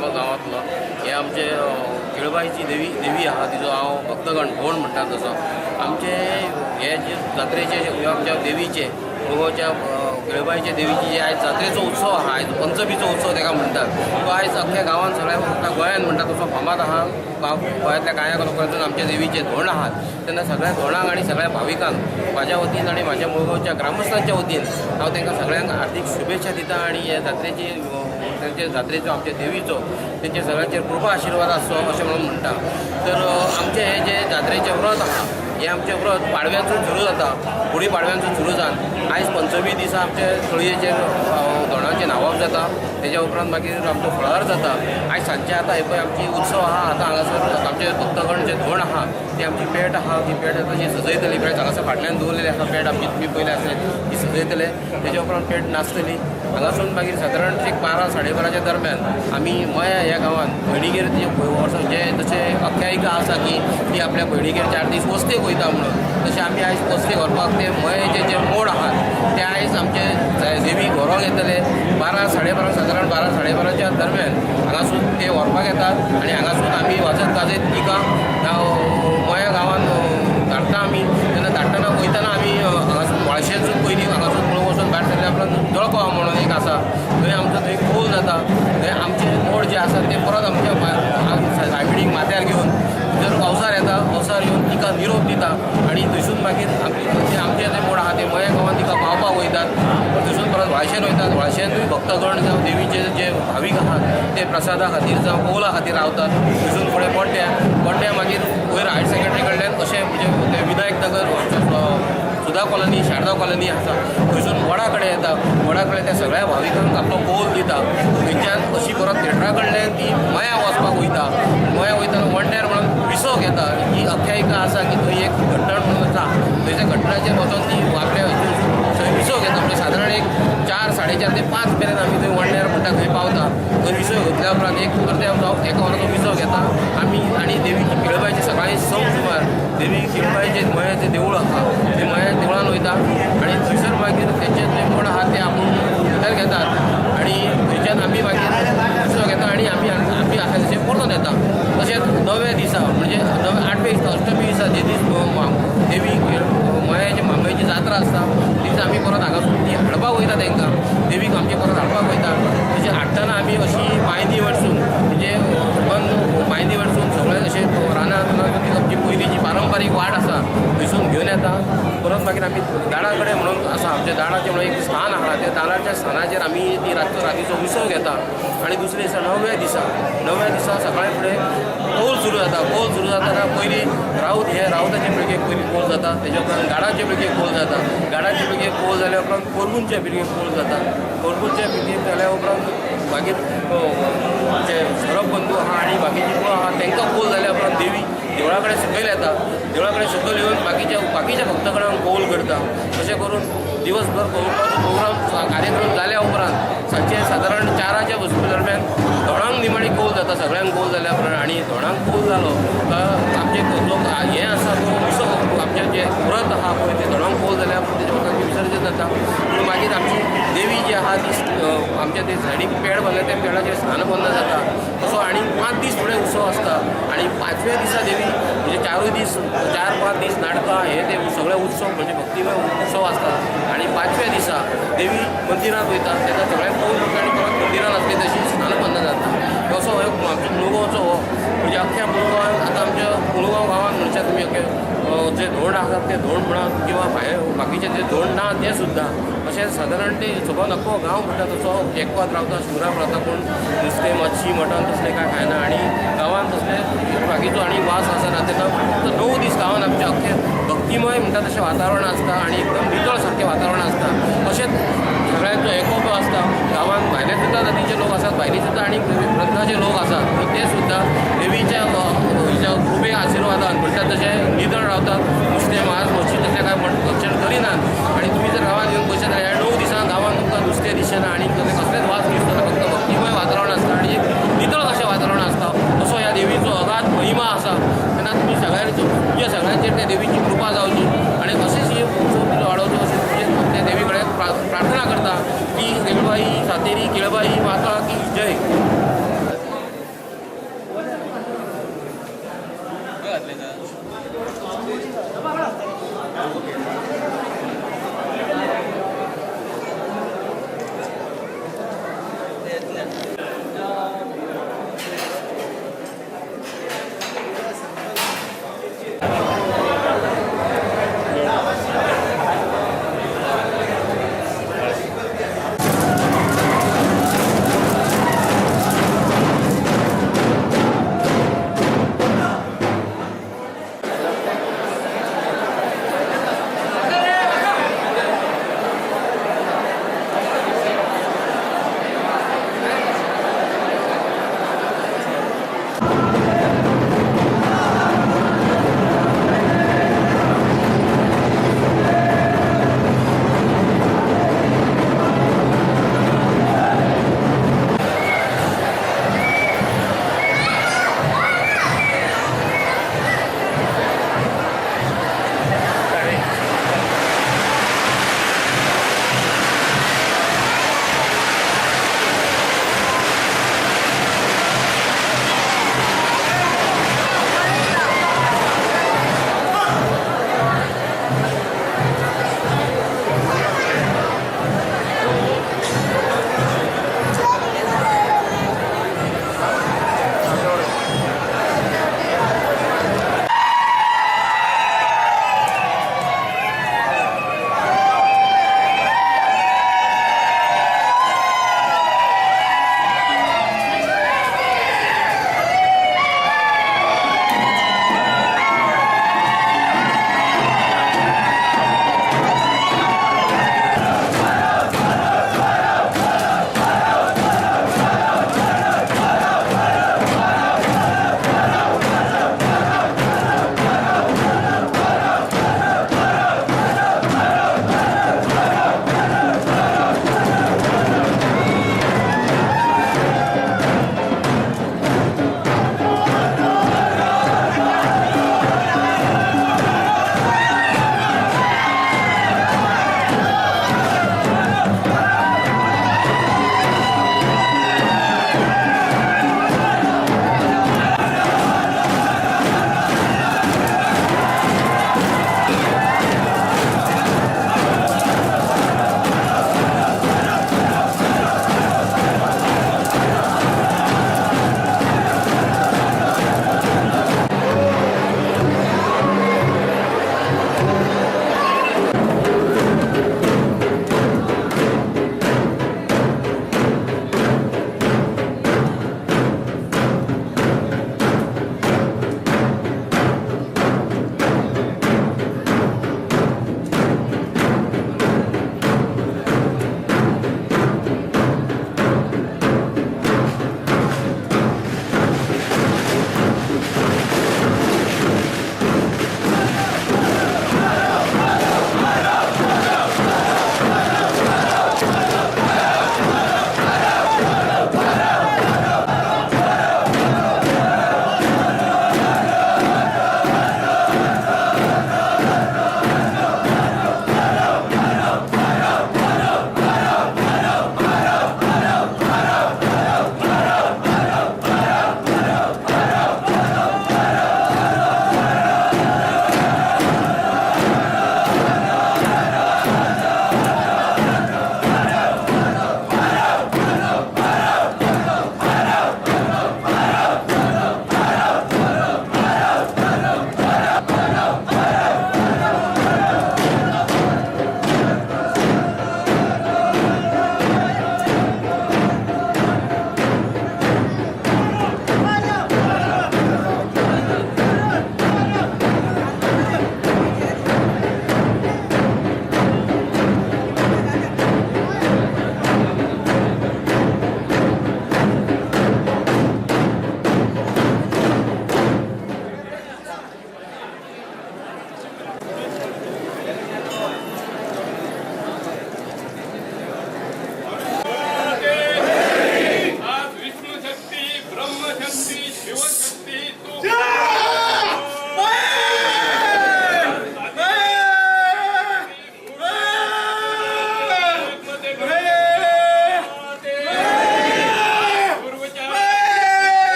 कामत गांवांतलो. हे आमचे केळबाईची देवी देवी आहा, तिजो हांव भक्तगण धोंड म्हणटा तसो. आमचे हे जे जात्रेचे किंवा आमच्या देवीचे मुळगांवच्या केळबाईच्या देवीची जे आयज जात्रेचो उत्सव आहा, आयज पंचमीचो उत्सव ताका म्हणटात, तो आयज अख्ख्या गांवांत सगळ्या अख्ख्या गोंयांत म्हणटा तसो फामाद आहा. गोंयांतल्या कांय लोकांतून आमच्या देवीचे धोंड आहात तेन्ना सगळ्या धोंडांक आनी सगळ्या भाविकांक म्हाज्या वतीन आनी म्हाज्या मुळगांवच्या ग्रामस्थांच्या वतीन हांव तांकां सगळ्यांक हार्दीक शुभेच्छा दिता. आनी हे जात्रेची तांचे जात्रेचो आमच्या देवीचो तेंचे सगळ्यांचेर कृपा आशिर्वाद आसचो अशें म्हणून म्हणटा. तर आमचें हें जें जात्रेचें व्रत आहा, हें आमचें व्रत पाडव्यासून सुरू जाता, गुडी पाडव्यासून सुरू जावन आयज पंचमी दिसा आमचे तळयेचेर धोंडांचें न्हांवप जाता. तेज्या उपरांत मागीर आमचो फळार जाता. आयज सांजचे आतां हे पळय आमची उत्सव आहा. आतां हांगासर आमचे भक्तगण जे धोंड आहा ती आमची पेट आहा, ती पेट आतां जी सजयतली. पेट हांगासर फाटल्यान दवरलेली आसा पेट आमची, तुमी पयले आसतली, ती सजयतले. तेज्या उपरांत पेट नाचतली. हांगासून मागीर सादारण एक 12 साडे 12च्या दरम्यान आमी मया ह्या गांवांत भयणीगेर ती वर्सां जे जशें आख्यायिका आसा की ती आपल्या भयणीगेर 4 दीस वस्तेक वयता म्हणून, तशें आमी आयज वस्तेक व्हरपाक ते मयेचे जे मोड आहात ते आयज आमचे देवीक व्हरोंक येतले. 12 साडे 12, सादारण 12 साडे 12च्या दरम्यान हांगासून ते व्हरपाक येतात आनी हांगासून आमी वाजत गाजयत तिका मया गांवांत धाडटा आमी. तेन्ना धाडटना वयतना आमी हांगासून वाळशेंसून पयलीं हांगासून मुळगांव वचून भायर सरल्या उपरांत जळको म्हणून एक आसा, थंय आमचो थंय कोल जाता. थंय आमचे मोड जे आसा ते परत आमच्या सायबिणीक माथ्यार घेवन जर अवसार येता, अवसार येवन तिका निरोप दिता आनी थंयसून मागीर आमचे आमचे जे मोड आहा ते मया गांवांत तिका पावपाक वयतात. थंयसून परत वाळशेन वयतात. वाळशेनूय भक्तगण जावं देवीचे जे भावीक आहात ते प्रसादा खातीर जावं कौला खातीर रावतात. थंयसून फुडें बोड्ड्या, बोड्ड्या मागीर वयर हायर सेकंडरी कडल्यान अशें म्हणजे ते विनायक नगर, सुधा कॉलनी, शारदा कॉलनी आसा, थंयसून वडा कडेन येता. वडा कडेन त्या सगळ्या भाविकांक आपलो कौल दिता. थंयच्यान अशी परत थेटरा कडल्यान ती मया वचपाक वयता. मया वयतना वंड्यार म्हणून विसव घेता. ही आख्यायिका आसा की थंय एक घट्टण म्हणून आसा, थंयच्या घट्टणाचेर वचोन ती आपल्या थंय विसव घेता. म्हणजे सादारण एक 4 साडे 4 ते 5 मेरेन आमी थंय वंड्यार म्हणटा थंय पावता. थंय विसव घेतल्या उपरांत एक अर्द्या जावं एका वराचो विसव घेता आमी आनी देवीची केळबायची सकाळीं 6 सुमार देवी केळबायचें मयाचें देवूळ आसा ते मया देवळान वयता आनी थंयसर मागीर तेंचे जे कोण आहा ते आपूण भितर घेतात आनी थंयच्यान आमी मागीर विसव घेता आनी आमी आमी आसा तशें परतून येता. तशेंच णव्या दिसा म्हणजे नव्या आठव्या दिसा, अष्टमी दिसा, जे दीस देवी मयाची मामयाची जात्रा आसता, ते दिसा आमी परत हांगासून ती हाडपाक वयता. तांकां देवीक आमचे परत हाडपाक वयता. तशें हाडटना आमी अशी मायनी वरसून म्हणजे बंद मायनी वरसून सगळें अशें रानांत आमची पयलींची पारंपारीक वाट आसा थंयसून घेवन येता. परत मागीर आमी दाडा कडेन म्हणून आसा, आमच्या दाडाचें म्हणून एक स्थान आहा, त्या दाडाच्या स्थानाचेर आमी ती रातचो रातीचो विसव घेता. आनी दुसरे दिसा णव्या दिसा, णव्या दिसा सकाळी फुडें कौल सुरू जाता. कौल सुरू जातना पयलीं राऊत हे राऊताचे पिळगेक पयलीं कौल जाता. तेच्या उपरांत गाडाचे पिळगेक कौल जाता. गाडाचे पिळगेक कौल जाल्या उपरांत कोरगूनच्या पिळगेक कौल जाता. कोरगूनच्या पिळगेक जाल्या उपरांत मागीर आमचे सरप बंधू आहा आनी बाकीचे कोण आहा तांकां कौल जाल्या उपरांत देवी देवळा कडेन सकयल येता. देवळा कडेन सकयल येवन बाकीच्या बाकीच्या भक्तगणांक कौल करता. अशें करून दिवसभर कौलाचो प्रोग्राम कार्यक्रम जाल्या उपरांत सांजचे सादारण 4च्या दरम्यान धोणांक निमाणी कौल जाता. सगळ्यांक कौल जाल्या उपरांत आनी धोणांक कौल जालो काय आमचे जो हें आसा तो विसव, आमचें जें व्रत आहा पळय तें धोणांक कौल जाल्या उपरांत तेजे उपरांत विसर्जन जाता. पूण मागीर आमची देवी जी आहा ती आमच्या ते सायडीक पेड बांदल्या त्या पेडाचेर स्नानबंध जाता तसो. आनी 5 दीस फुडें उत्सव आसता आनी पांचव्या दिसा देवी म्हणजे 4ूय दीस, 4-5 दीस नाटकां हे ते सगळे उत्सव म्हणजे भक्तिमय उत्सव आसतात आनी पांचव्या दिसा देवी मंदिरांत वयता तेन्ना सगळ्यांक कौल करता आनी परत मंदिरांत आसली तशी स्नानबंध जाता. असो हो आमचो मुळगांवचो हो म्हणजे अख्ख्या मुळगांवान आतां आमच्या मुळगांव गांवांत म्हणशात तुमी अख्खे जे धोंड आसात ते धोंड म्हणा किंवा भायर बाकीचे जे धोंड ना ते सुद्दां अशें सादारण ते सबंद अख्खो गांव म्हणटा तसो एकवत रावता, शिवराक रावता. कोण नुस्तें, मच्छी, मटण तसलें कांय खायना आनी गांवांत तसलें बाकीचो आनी वास आसना. तेन्ना फक्त 9 दीस गांवांत आमचें अख्खें भक्तिमय म्हणटा तशें वातावरण आसता आनी एकदम नितळ सारकें वातावरण आसता. तशेंच सगळ्यांचो एकोपो आसता गांवांत. भायले सुद्दां जातीचे लोक आसात, भायले सुद्दां आनी ग्रंथाचे लोक आसात, पूण ते सुद्दां देवीच्या हेच्या कृपे आशिर्वादान म्हणटा तशें नितळ रावतात. नुस्तें, मांस, मच्छी तसलें कांय भक्षण करिनात. आनी तुमी जर गांवांत येवन पळयशात जाल्यार ह्या 9 दिसां गांवांत तुमकां नुस्तें दिसचें ना आनी कसलेच वास दिसचो ना. फक्त भक्तिमय वातावरण आसता आनी एक नितळ कशें वातावरण आसता. तसो ह्या देवीचो अगाध महिमा आसा. तेन्ना तुमी सगळ्यांनी तुमच्या सगळ्यांचेर त्या देवीची कृपा जावची आनी अशेंच ही उत्सव वाडोवचो अशें त्या देवी कडेन प्रार्थना करता की केळबाई सातेरी केळबाई माता की जय.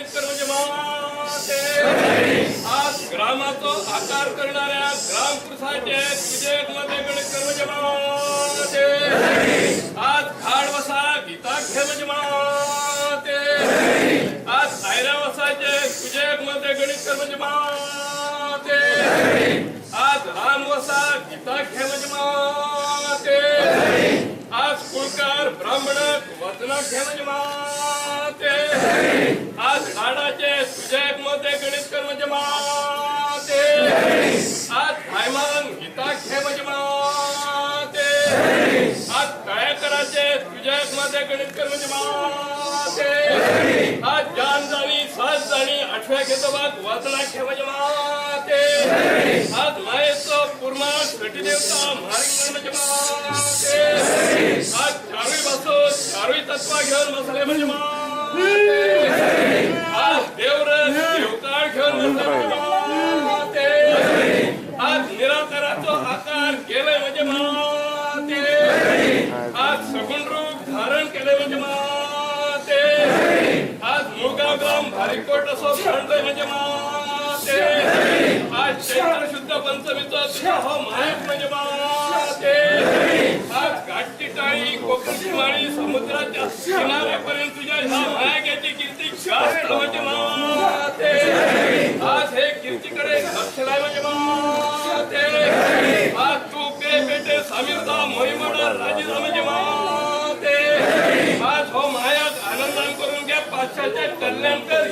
गणित कर म्हणजे माते. आज ग्रामाचो आकार करणाऱ्या ग्राम पुरुषाचे तुझे मध्ये गणित कर म्हणजे माते. आज खाड वसा गीता घे म्हणजे माते. आज आयरा वसाचे तुझे मध्ये गणित कर म्हणजे माते. आज राम वसा गीता घे म्हणजे माते. आज कुळकार ब्राह्मण वचना घे म्हणजे माते. आज लाडाचे तुझे मध्ये गणित कर म्हणजे माते. आज भायमान गीता घे म्हणजे माते. आज कायकराचे तुझे मध्ये गणित कर म्हणजे माते. आज जान जाणी सात जाणी आठव्या घेतोबात वाचना घे म्हणजे माते. आज मायेचो कुर्मा देवता म्हारिंगण म्हणजे माते. आज चारूय बासो चारूय तत्वा घेऊन बसले म्हणजे माते. आज देवरस देवकाळ घेऊन बसले म्हणजे माते. आज निराकाराचो आकार केलंय म्हणजे माते. आज सगुण रूप धारण केले म्हणजे माते. आज मुळगाव ग्राम भारीकोट असो भांडलंय म्हणजे माते. आज चैत्र शुद्ध पंचमीचा तुझा हो मायक म्हणजे माते. आज घाटची टाळी कोकणची माळी समुद्राच्या किनाऱ्यापर्यंत तुझ्या ह्या मायकाची कीर्ती जास्त म्हणजे माते. आज हे कीर्तीकडे लक्ष लाय म्हणजे माते. आज तू पे पेटे समीरदा मोहिमडा राजीदा म्हणजे माते. आज हो मायाक आनंदान करून घ्या पाचशाचे कल्याण कर.